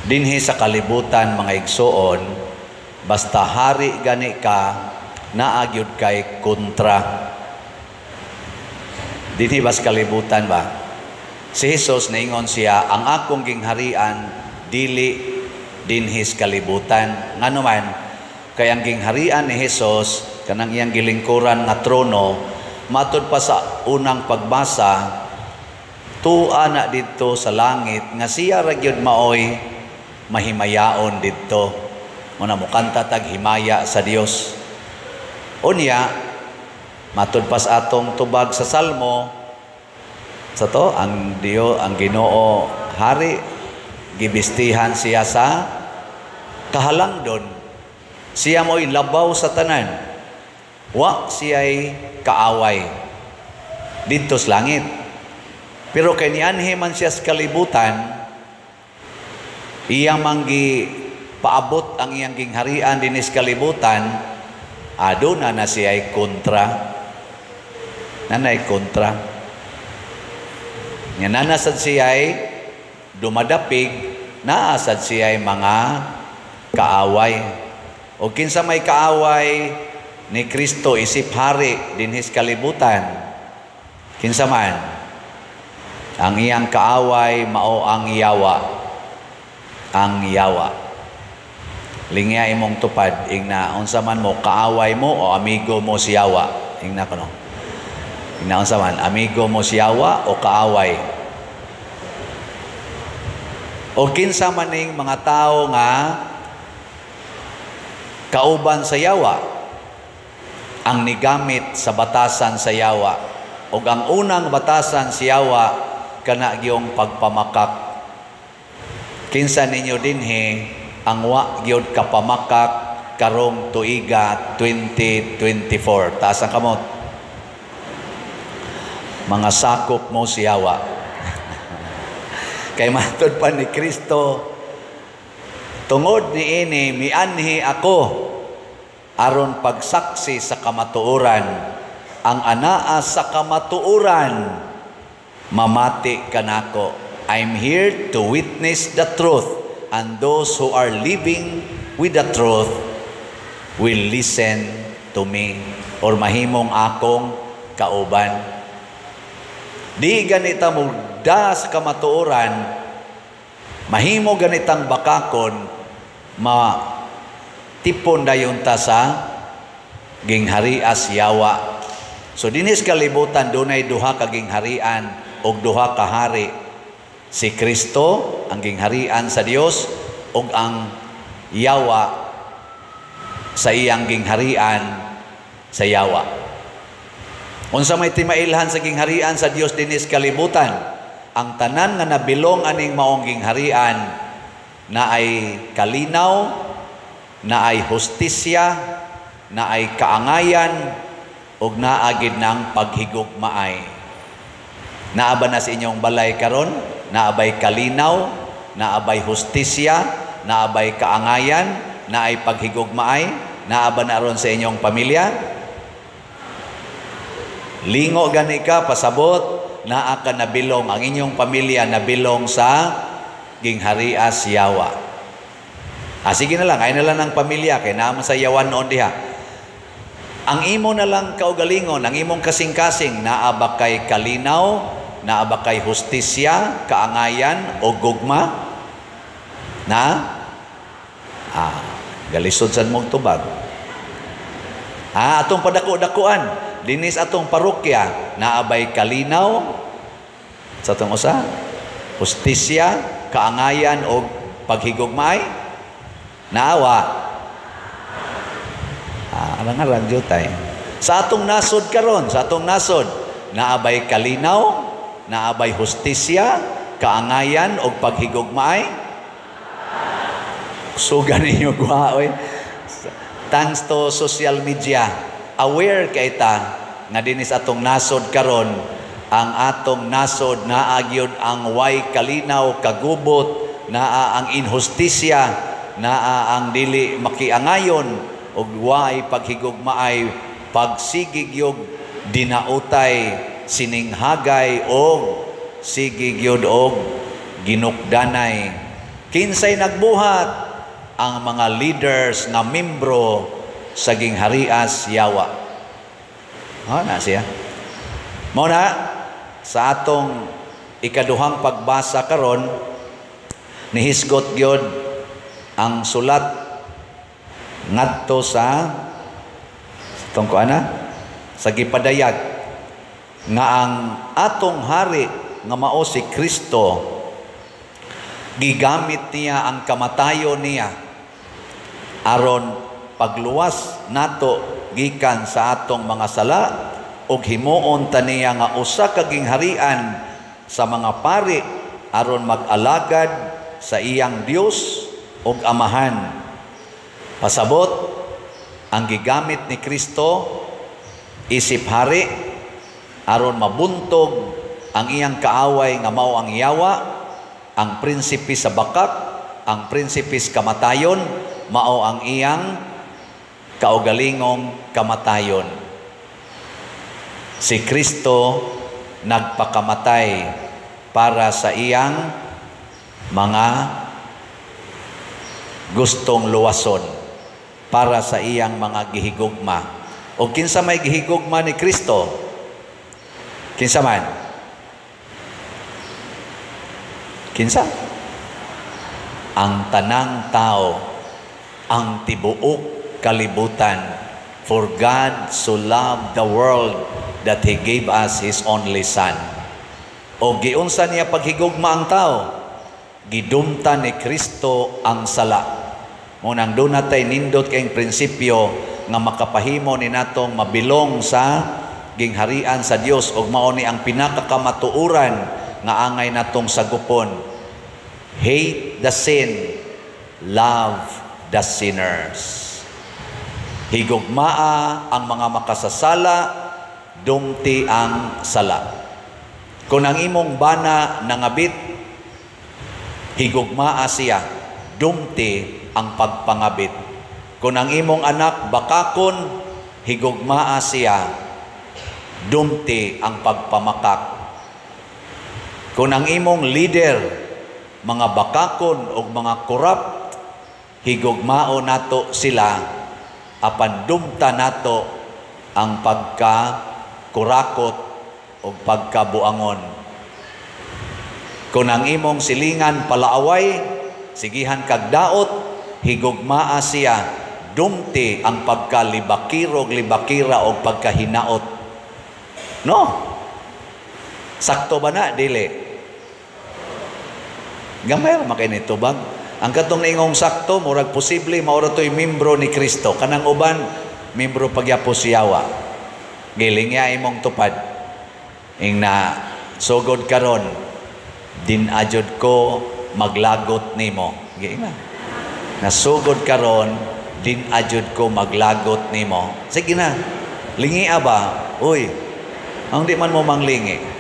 Dinhi sa kalibutan, mga igsuon, basta hari gani ka, naa gyud kay kontra. Dinhi bas kalibutan ba? Si Jesus, niingon siya, "Ang akong gingharian dili dinhi sa kalibutan." Ngano man? Kay ang gingharian ni Jesus, kanang iyang gilingkuran nga trono, matud pa sa unang pagbasa, tua na didto sa langit nga siya ra gyud maoy mahimayaon didto. Muna mukanta tag himaya sa Dios. Unya, matud pa sa atong tubag sa Salmo, sa to ang Dios, ang Ginoo hari, gibistihan siya sa kahalangdon. Siya mo'y labaw sa tanan. Wa siya'y kaaway didto sa langit. Pero kay nianhi man siya sa kalibutan, iyang manggi paabot ang iyang gingharian dinhi sa kalibutan, aduna na siya'y kontra. Nanay kontra. Nga nanasad siya'y dumadapig, naasad siya'y mga kaaway. O kinsa may kaaway ni Kristo isip hari dinhi sa kalibutan? Kinsa man? Ang iyang kaaway mao ang yawa. Ang yawa. Lingya imong tupad, ingna unsa man mo, kaaway mo o amigo mo si yawa? Ingna kuno. Ingna unsa man, amigo mo si yawa o kaaway? O kinsa man ning mga tao nga kauban sa yawa? Ang nigamit sa batasan sa yawa. Og ang unang batasan sa yawa kana gyung pagpamakak. Kinsa ninyo dinhi ang wa gyud kapamakak karong tuiga 2024? Taas ang kamot. Mga sakop mo si yawa. Kay matod pa ni Kristo, "Tungod niini mianhi ako aron pagsaksi sa kamatuoran. Ang anaa sa kamatuoran mamati kanako." I'm here to witness the truth, and those who are living with the truth will listen to me or mahimong akong kauban. Di ganita mo da sa kamatuoran, mahimo ganitang bakakon, ma tipon dayon ta sa gingharias yawa. So dinhi sa kalibutan dunay duha ka gingharian og duha ka hari. Si Kristo ang gingharian sa Dios ug ang yawa sa iyang gingharian sa yawa. Unsa may timailhan sa gingharian sa Dios dinhi sa kalibutan? Ang tanan nga nabilong aning maong gingharian na ay kalinaw, na ay hustisya, na ay kaangayan, ug naa gid ng paghigugmaay. Naa ba na sa inyong balay karon? Naa bay kalinaw, naa bay hustisya, naa bay kaangayan, naay paghigugmaay? Naa ba na aron sa inyong pamilya? Lingo gani ka, pasabot, naa ka nabilong, ang inyong pamilya nabilong sa gingharias yawa. Ah, sige na lang, ay na lang ng pamilya, kay naa man sa yawan noon diha. Ang imo na lang kaugalingon, ang imong kasing-kasing, naa ba kay kalinaw, naa ba kay hustisya, kaangayan, o gugma? Na? Ah, galisod sad mong tubag. Ah, atong padako-dakuan, dinhi sa atong parokya, naa bay kalinaw, sa atong usa, hustisya, kaangayan, o paghigugmaay? Naawa. Ah, alang-alang jutay. Sa atong nasod karon, sa atong nasod, naa bay kalinaw, naa bay hustisya, kaangayan o paghigugmaay? Suga ninyo guha, oy. Thanks to social media, aware kay ta nga dinhi sa atong nasod karon, ang atong nasod naa gyud ang way kalinaw, kagubot, naa ang inhustisya, naa ang dili makiangayon ug way paghigugmaay, pagsigig yog dinautay, sininghagay og sigig yod og ginukdanay. Kinsay nagbuhat? Ang mga leaders nga membro sa gingharias yawa. Ha, na siya. Mao na sa atong ikaduhang pagbasa karon, nihisgot gyud ang sulat ngadto sa atong kuana sa gipadayag nga ang atong hari nga mao si Kristo, gigamit niya ang kamatayon niya aron pagluwas nato gikan sa atong mga sala ug himuon ta niya nga usa ka gingharian sa mga pari aron mag-alagad sa iyang Dios ug Amahan. Pasabot, ang gigamit ni Kristo isip hari aron mabuntog ang iyang kaaway nga mao ang yawa, ang prinsipe sa bakak, ang prinsipe sa kamatayon, mao ang iyang kaugalingong kamatayon. Si Kristo nagpakamatay para sa iyang mga gustong luwason, para sa iyang mga gihigugma. O kinsa may gihigugma ni Kristo? Kinsa man? Kinsa? Ang tanang tao, ang tibuok kalibutan. For God so loved the world that He gave us His only Son. O giunsa niya paghigugma ang tao? Gidumta ni Kristo ang sala. Munang doon natay nindot kayong prinsipyo nga makapahimo ni natong mabilong sa gingharian sa Dios ug mao ni ang pinakakamatuoran nga angay natong sagupon. Hate the sin, love the sinners. Higugmaa ang mga makasasala, dumti ang sala. Kung ang imong bana nangabit, higugmaa siya, dumti ang pagpangabit. Kung ang imong anak bakakon, higugmaa siya, dumti ang pagpamakak. Kung ang imong leader, mga bakakon o mga corrupt, higugmao nato sila, apan dumta nato ang pagka-kurakot o pagkabuangon. Kung ang imong silingan palaaway, sigihan kag daot, higugmaa siya, dumti ang pagkalibakirog libakira o pagkahinaot. No? Sakto ba na? Dili. Gamay ra makay ni tubag. Ang katong naingong sakto, murag posible maura to'y membro ni Kristo. Kanang uban, membro pagyapos siyawa. Giling niya imong tupad. Ing na sugod karon, din ajud ko maglagot nimo. Giing na. Nasugod karon, din ajud ko maglagot nimo. Sige na. Lingia ba? Uy, ang di man mo manglingi.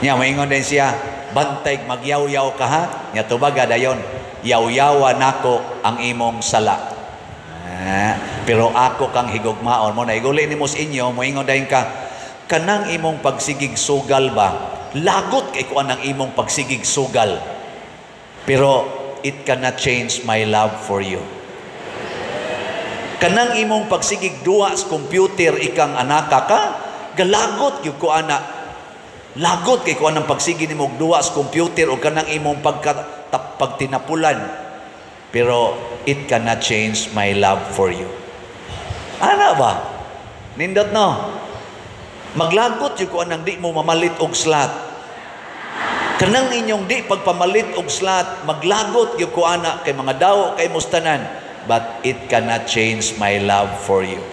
Nya maingon din siya, bantay magyaw-yaw ka ha? Nya tubaga dayon, yaw-yawa nako ang imong sala. Pero ako kang higugmaon mo na iguli nimo sa inyo, moingon dayon ka, kanang imong pagsigig sugal ba? Lagot kay kuan ang imong pagsigig sugal. Pero it cannot change my love for you. Kanang imong pagsigig duwa sa computer ikang anaka ka, galagot gyud ko ana. Lagot kay kuan ang pagsige nimo og duwa sa computer o kanang imong pagtinapulan. Pero it cannot change my love for you. Ana ba? Nindot no? Maglagot gyud ko anang di mo mamalit og slot. Kanang inyong di pagpamalit og slot, maglagot gyud ko ana kay mga daw kay mustanan, but it cannot change my love for you.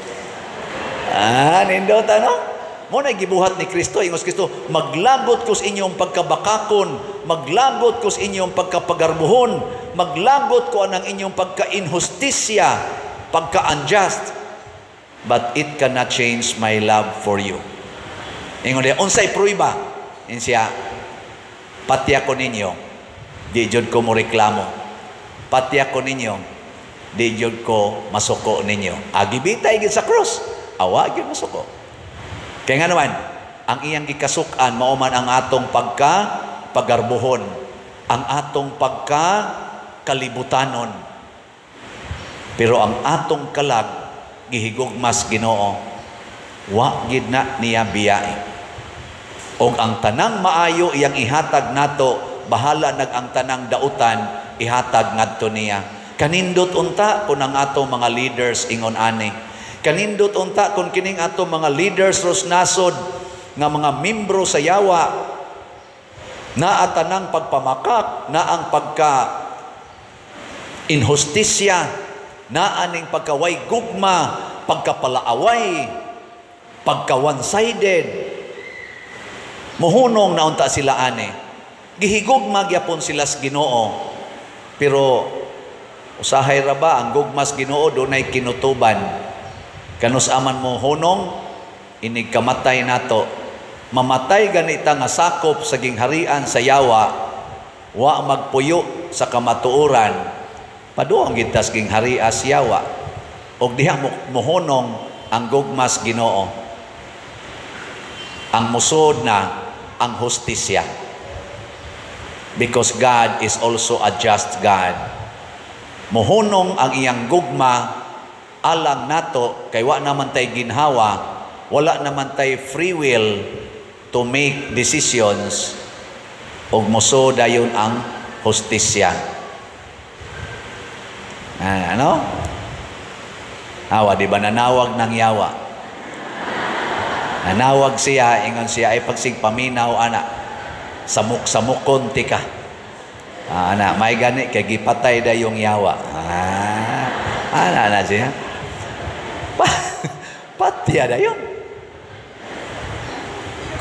Ah, nindot ano? Mo na gibuhat ni Kristo, ingos Kristo, maglagot ko sa inyong pagkabakakon, maglagot ko sa inyong pagkapagarbuhon, maglagot ko anang inyong pagka-inhustisya, pagka-unjust, but it cannot change my love for you. Ingon niya, unsay pruiba? Ingon siya, pati ako ninyo, di jud ko mo reklamo. Pati ako ninyo, di jud ko masuko ninyo. Agibitay gid sa cross, awa gyud masuko. Kaya nga naman, ang iyang gikasuk-an, mao man ang atong pagka-pagarbuhon, Ang atong pagka kalibutanon. Pero ang atong kalag gihigugmas Ginoo. Wa gid na niya biyai. Og ang tanang maayo iyang ihatag nato, bahala nag ang tanang dautan ihatag ngadto niya. Kanindot unta kun ang ato mga leaders ingon ani. Kanindot unta kun kining ato mga leaders ros nasod nga mga membro sa yawa, naa tanang pagpamakak, naa ang pagka inhustisya, naa ning pagkaway gugma, pagkapalaaway, pagka one-sided. Muhunong na unta sila ani. Gihigugma gyapon sila sa Ginoo. Pero usahay ra ba ang gugmas Ginoo dunay kinutuban. Kanus aman mo hunong inig kamatay nato. Mamatay ganita nga sakop sa gingharian sa yawa, wa magpuyo sa kamatuoran, paduong gitas gingharias yawa. Og diha muhunong ang gugmas Ginoo. Ang musod na ang hustisya. Because God is also a just God. Muhunong ang iyang gugma alang nato kay wa naman tay ginhawa, wala naman tay free will to make decisions, ug muso dayon ang hustisya. Ah, ano? Awa, di ba nanawag ng yawa? Nanawag siya, ingon siya, ay pagsig paminaw, ana, samok-samokon tika. Ah, ana, may gani, kay gipatay da yung yawa. Ah, ana na siya. Patya da yun.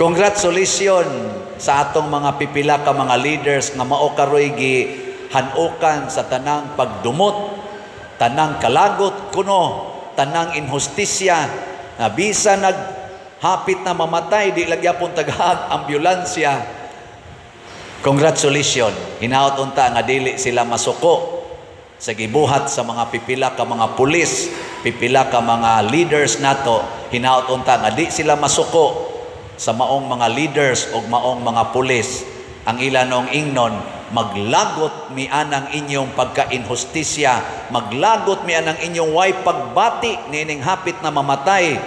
Congratulations sa atong mga pipila ka mga leaders nga mao karoy gi hanukan sa tanang pagdumot, tanang kalagot kuno, tanang inhustisya, na bisa naghapit na mamatay, di lagyapon tagahag ambulansya. Congratulations. Hinaot unta nga dili sila masuko sa gibuhat sa mga pipila ka mga pulis, pipila ka mga leaders nato. Hinaot unta nga di sila masuko sa maong mga leaders o maong mga pulis. Ang ila noong ingnon, maglagot mi anang inyong pagka-inhustisya, maglagot mi anang inyong way pagbati niining hapit na mamatay,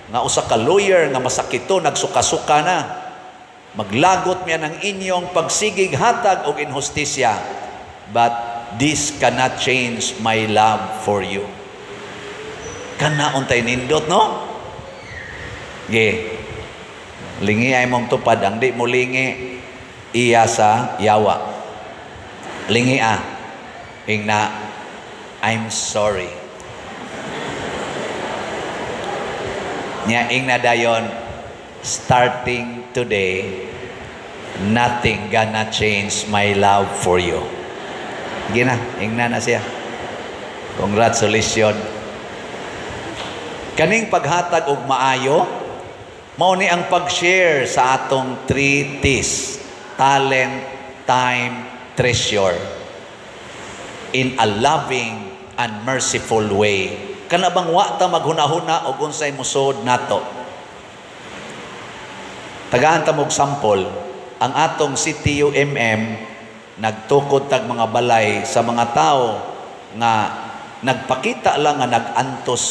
nga usa ka lawyer nga masakito, nagsuka-suka na. Maglagot mi anang inyong pagsigig hatag og inhustisya, but this cannot change my love for you. Kana untay nindot, no? Ge. Lingi ay mong tupad, ang di mo lingi iya sa yawa. Lingi ah. Ingna, I'm sorry. Nya ingna dayon, starting today, nothing gonna change my love for you. Gina, ingna na siya. Congratulations. Kaning paghatag og maayo, mao ni ang pag-share sa atong 3 T's: talent, time, treasure, in a loving and merciful way. Kana bang wa ta maghuna-huna og unsay musod nato? Tagaan ta mog sample, ang atong CTUMM nagtukod tag mga balay sa mga tao nga nagpakita lang nga nag-antos.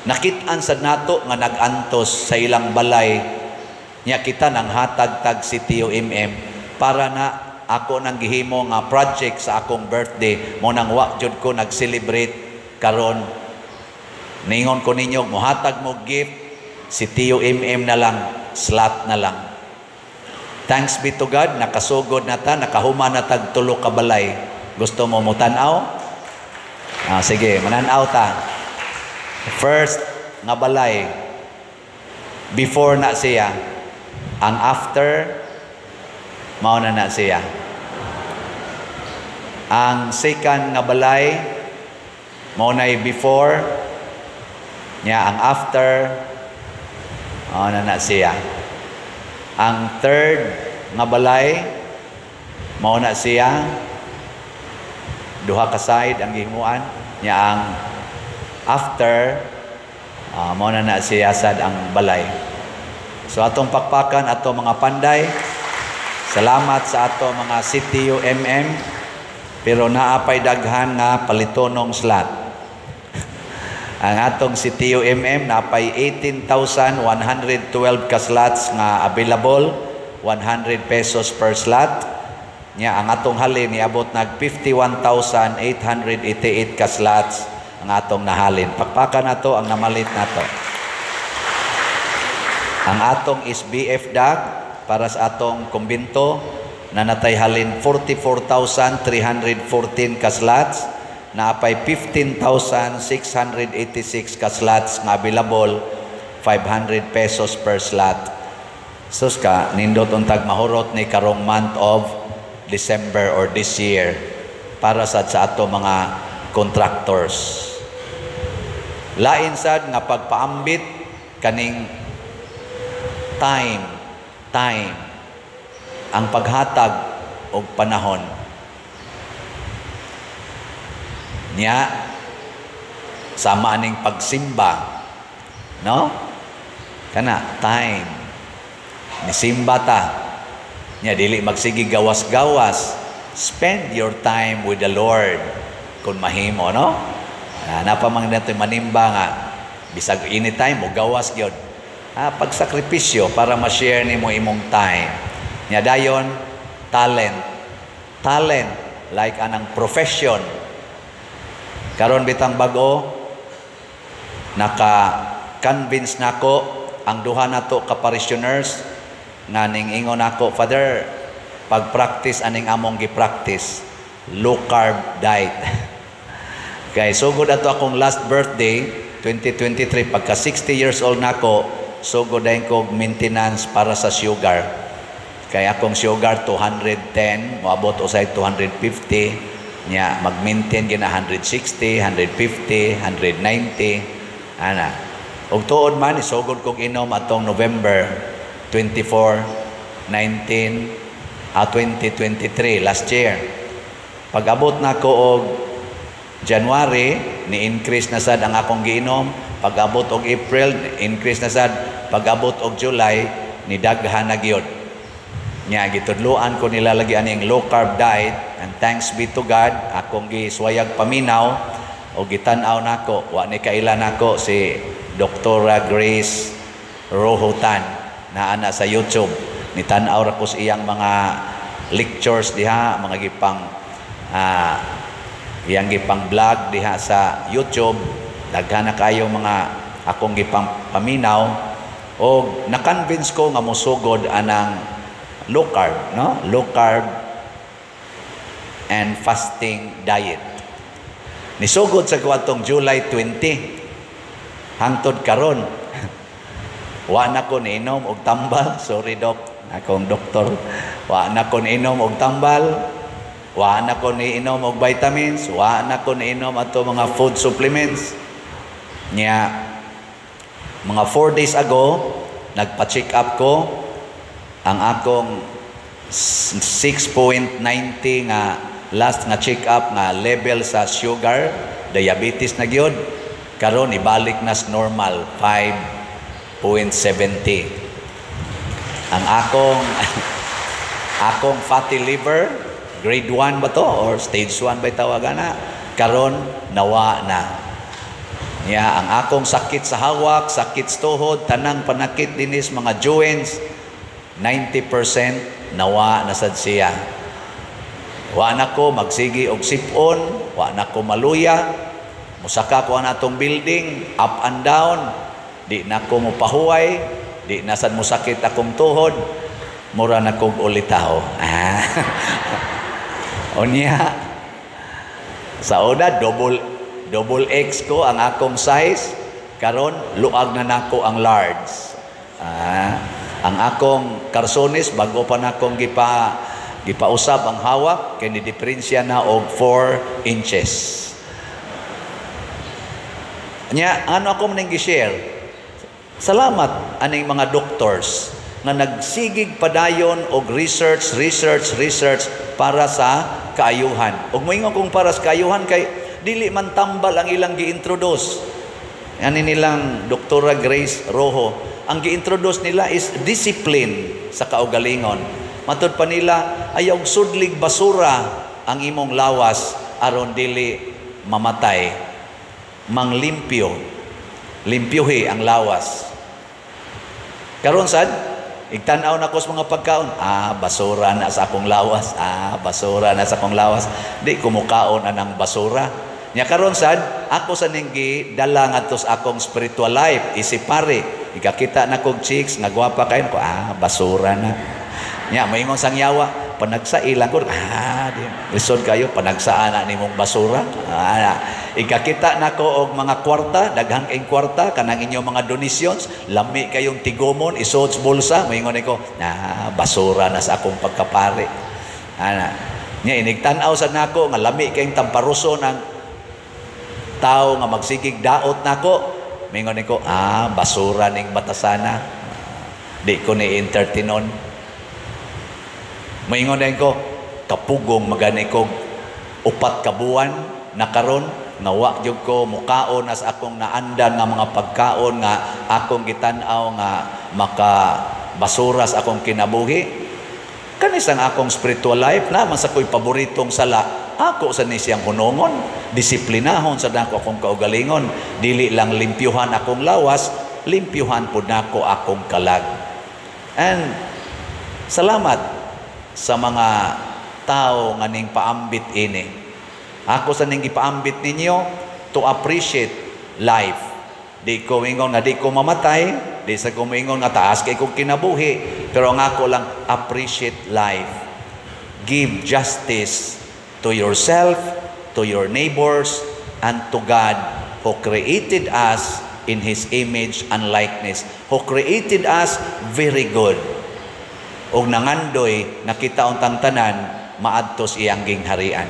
Nakit-an sad nato nga nag-antos sa ilang balay. Nya kita nang hatag tag CTUMM para na ako nang gihimo nga project sa akong birthday, mo nang wa jud ko nag-celebrate karon. Ningon ko ninyo, mohatag mo gift, si TUMM na lang, slot na lang. Thanks be to God, nakasugod na ta, nakahuma na tag tulo ka balay. Gusto mo motan-aw? Ah, sige, manan-aw ta. First nga balay, before na siya, ang after, mao na na siya. Ang second nga balay, mao na'y before, niya ang after, mao na na siya. Ang third nga balay, mao na siya, duha ka side ang gihimuan, niya ang after, mao na na siya sad ang balay. So atong pakpakan ato mga panday. Salamat sa ato mga CTU MM, pero naa pay daghan nga palitonong slot. Ang atong CTU MM naapay 18,112 ka slots nga available, 100 pesos per slot. Nya ang atong halin niabot nag 51,888 ka slots ang atong nahalin. Pakpakan nato ang namalit nato. Ang atong SBF DAG para sa atong kumbinto na natay halin 44,314 ka slots, naapay 15,686 ka slots nga available, 500 pesos per slot. Sus ka, nindot untag mahurot ni karong month of December or this year para sad sa ato mga contractors. Lain sad nga pagpaambit kaning time, time, ang paghatag og panahon. Nya sama aning pagsimba, no? Kana time nisimba ta. Nya dili magsige gawas-gawas. Spend your time with the Lord kung mahimo, no? Napa man nato manimba nga bisag anytime mo gawas gyud. Pagsakripisyo para ma-share nimo imong time. Nya dayon talent. Talent like anang profession. Karon bitang bag-o naka-convince nako ang duha nato ka parishioners nga ning ingon nako, "Father, pag-practice aning among gi-practice, low carb diet." Kay sugod ato akong last birthday 2023, pagka 60 years old nako, sugod dayon ko maintenance para sa sugar. Kay akong sugar 210, moabot usay 250, nya mag-maintain gina 160, 150, 190 ana. Ug tuod man isugod kog inom atong November 24, 19, 2023, last year. Pag-abot nako og January, ni-increase na sad ang akong giinom. Pag-abot og April, increase na sad. Pag-abot og July, nidaghan na gyud. Nya gitudloan ko nila lagi aning low carb diet, and thanks be to God, akong gisuwayag paminaw o gitan-aw nako, wa ni kaila nako si Dr. Grace Rohotan naa na sa YouTube. Nitan-aw ra ko sa iyang mga lectures diha, mga gipang iyang gipang vlog diha sa YouTube. Daghan na kayo mga akong gipang paminaw og na-convince ko nga mosugod anang low carb, no? Low carb and fasting diet. Nisugod sa kuwatong July 20 hangtod karon. Wa na ko niinom og tambal. Sorry, doc, akong doktor. Wa na ko niinom og tambal. Wa na ko niinom og vitamins, wa na ko niinom ato mga food supplements. Nya mga 4 days ago, nagpa-check up ko, ang akong 6.90 nga last nga check up nga level sa sugar, diabetes na gyud. Karon ibalik na sa normal, 5.70. Ang akong akong fatty liver, grade 1 ba to or stage 1 ba tawagan na? Karon nawa na. Nya ang akong sakit sa hawak, sakit sa tuhod, tanang panakit dinis mga joints, 90% nawa na sad siya. Wa na ko magsigi og sipon, wa na ko maluya. Musaka ko ang atong building, up and down. Di na ko mopahuway, di na sad mosakit akong tuhod. Mura na kog ulitaw. Unya, sa una, double, double X ko ang akong size. Karon luag na nako ang large. Ang akong karsones, bago pa nakong gipausab ang hawak, kay ni diferensya na og 4 inches. Nya, ano ako maning gi-share? Salamat aning mga doctors nga nagsigig padayon og research, research, research para sa kaayuhan. Ug moingon kong para sa kaayuhan kay dili man tambal ang ilang gi-introduce. Ani nilang Doktora Grace Rojo, ang gi-introduce nila is discipline sa kaugalingon. Matud pa nila, ayaw sudlig basura ang imong lawas aron dili mamatay. Manglimpyo. Limpyuhi ang lawas. Karon sad, igtan-aw na ko sa mga pagkaon. Ah, basura na sa akong lawas. Ah, basura na sa akong lawas. Di ko mukaon anang basura. Nya karon sad, ako sa ning dala ngadto sa akong spiritual life, isip pare. Ikakita na kog chicks nga gwapa kayo ko, ah, basura na. Nya moingon sang yawa, panagsai lang ko, ah, di, lisod kayo panagsaan na nimong basura. Ah, ikakita na ko og mga kwarta, daghang kayong kwarta, kanang inyong mga donations, lami kayong tigomon, isuod sa bulsa, moingon ko, na basura na sa akong pagkapare. Ana. Nya inigtan-aw sa nako nga lami kayong tamparuso ng tao nga magsigig daot nako. Mingon ko, ah, basura ning batasana. Di ko ni entertainon. Moingon din ko, kapugong magani ko 4 ka buwan na karon nga wa gyud ko mukaon as akong naandan nga mga pagkaon nga akong gitan-aw nga maka basura sa akong kinabuhi. Kani sang akong spiritual life na man sa ko'y paboritong sala, ako sa ni siyang hunongon, disiplinahon sa nako akong kaugalingon. Dili lang limpyuhan akong lawas, limpyuhan pud nako akong kalag. And salamat sa mga tao nga ning paambit ini. Ako sa ning gipaambit ninyo to appreciate life. Di ko ingon nga di ko mamatay, di sa ko moingon nga taas kay kong kinabuhi, pero ang ako lang, appreciate life. Give justice to yourself, to your neighbors, and to God who created us in His image and likeness, who created us very good. Og nangandoy nakita untang tanan maadto sa iyang gingharian.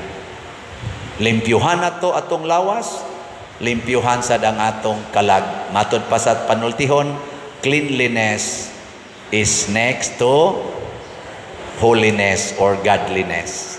Limpyuhan nato atong lawas, limpyuhan sad ang atong kalag. Matod pa sa panultihon, cleanliness is next to holiness or godliness.